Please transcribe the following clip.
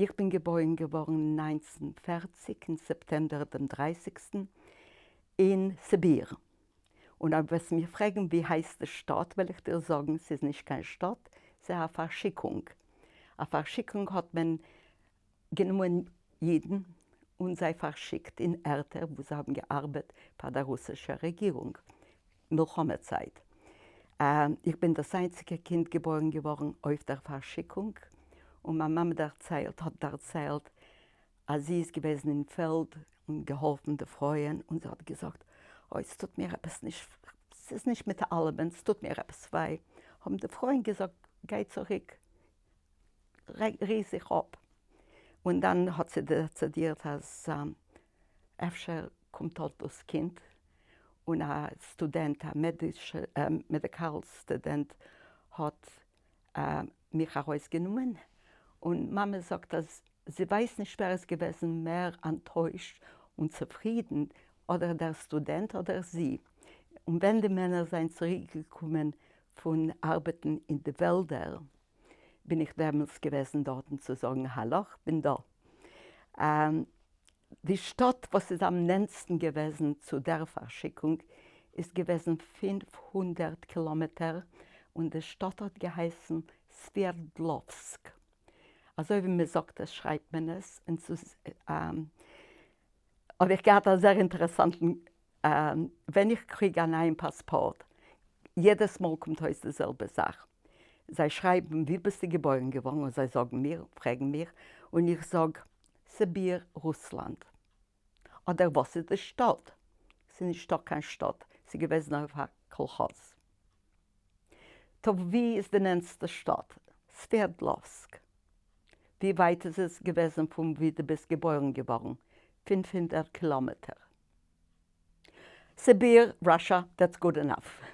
איך בין געבוירן געווארן אין 1940 אין סעפטעמבער דעם דרייסיגסטן אין סיביר. און אויב וועסט מיר פרעגן ווי הייסט די שטאט וועל איך דיר זאגן ס'איז נישט קיין שטאט, ס'איז א פארשיקונג. א פארשיקונג האט מען גענומען אידן און זיי פארשיקט אין ערטער וואו זיי האבן געארבעט פאר דער רוסישער רעגירונג מלחמה צייט. איך בין דאס איינציגע קינד געבוירן געווארן אויף דער פארשיקונג, און מיין מאמע דערציילט האט דערציילט אז זי איז געוועזן אין פעלד און געהאלפן די פרויען, און זי האט געזאגט, אוי ס'טוט מיר עפעס נישט, ס'איז נישט מיט אלעמען, ס'טוט מיר עפעס וויי, האבן די פרויען געזאגט, גיי צוריק, רו זיך אפ. און דאן האט זי דעצידירט אז אפשר קומט אט דאס קינד, און א סטודענט, א medical סטודענט האט מיך ארויסגענומען, און מאמע זאגט אז זי ווייסט נישט ווער איז געוועזן מער אנטוישט און צופרידן, אדער דער סטודענט אדער זי. און ווען די מענער זענען צוריקגעקומען פון ארבעטן אין די וועלדער, בין איך דעמאלטס געוועזן דארטן צו זאגן האלא כ'בין דא. די שטאט וואס איז אם נענטסטן געוועזן צו דער פארשיקונג איז געוועזן 500 קילאמעטער און די שטאט האט געהייסן סווערדלאווסק. אזוי ווי מען זאגט עס שרייבט מען עס, און צו האב איך געהאט א זעהר אינטערעסאנטן ווען איך קריג א נייעם פאספארט, יעדעס מאל קומט אויס די זעלבע זאך, זיי שרייבן ווי ביסטו געבוירן געווארן און זיי זאגן מיר, פרעגן מיך, און איך זאג סיביר רוסלאנד. אדער וואס איז די שטאט? ס'איז נישטא קיין שטאט, ס'איז געוועזן אויף א קאלכאז. טא ווי איז די נענסטע שטאט? סווערדלאווסק. ווי ווייט איז עס געוועזן פון ווי דו ביסט געבוירן געווארן? 500 קילאמעטער. סיביר, Russia, that's good enough.